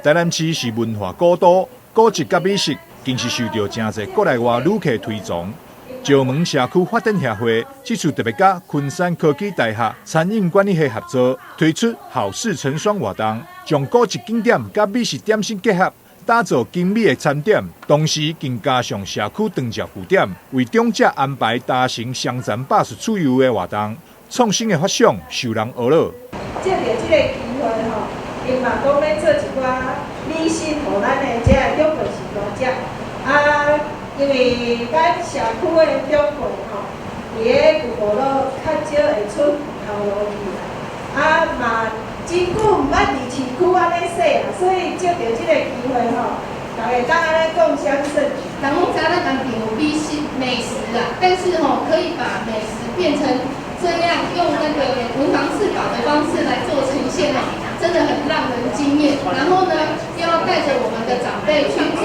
台南市是文化古都，古蹟佮美食更是受著誠濟國內外旅客推崇。石門社區發展協會這次特別佮昆山科技大學餐飲管理系合作，推出好食成雙活動，將古蹟景點佮美食點心結合，打造精美的餐點，同時更加上社區長照據點，為長者安排搭乘雙層巴士出遊的活動，創新的發想受人呵咾。借著這个機會吼，希望講欲做一寡禮心予咱的這个長輩序大隻。啊，因為咱社區的長輩吼，佇咧舊部落較少會出頭路去啦，啊嘛真久毋捌佇市區按呢踅啊，所以借著這个機會吼，逐家當按呢共襄盛舉。人攏知咱南平有美食啊，但是吼可以把美食變成這樣，用那個文房四寶的方式來做呈現哦，真的很讓人驚豔。然後呢，又要帶着我們的長輩去坐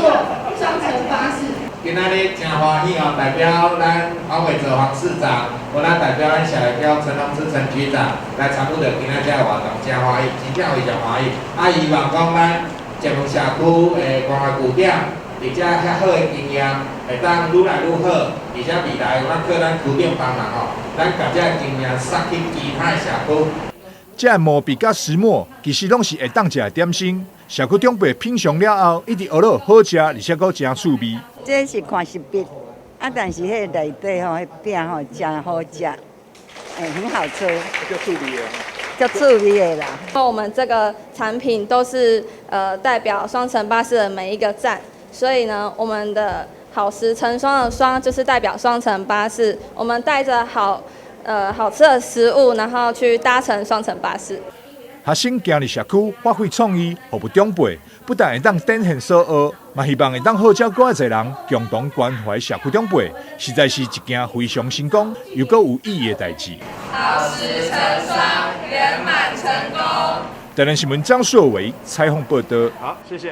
雙層巴士。今仔日誠歡喜哦，代表咱黃偉哲黃市長，佮咱代表咱協會陳榮之陳局長來參與著今仔這个活動，誠歡喜，真正非常歡喜。啊，希望講咱石門社區的關懷據點，佇遮遐好的經驗會當愈來愈好，而且未來咱靠咱區長幫忙吼，咱共這个經驗送去其他的社區。這个毛筆佮石磨，其實攏是會當食的點心。社區長輩品嘗了後，一直呵咾好食，而且閣誠趣味。這是看是筆，啊，但是彼個內底吼，彼餅吼誠好食，欸，很好吃。足趣味的。足趣味的啦。我們這個產品都是代表雙層巴士的每一個站，所以呢，我們的好食成雙的雙就是代表雙層巴士。我們帶著好吃的食物，然後去搭乘雙層巴士。學生行入社區，發揮創意，服務長輩，不但會當展現所學，嘛希望會當號召閣較濟人共同關懷社區長輩，實在是一件非常成功又閣有意義的代誌。好食成雙，圓滿成功。台南新聞張碩偉採訪報導。好，謝謝。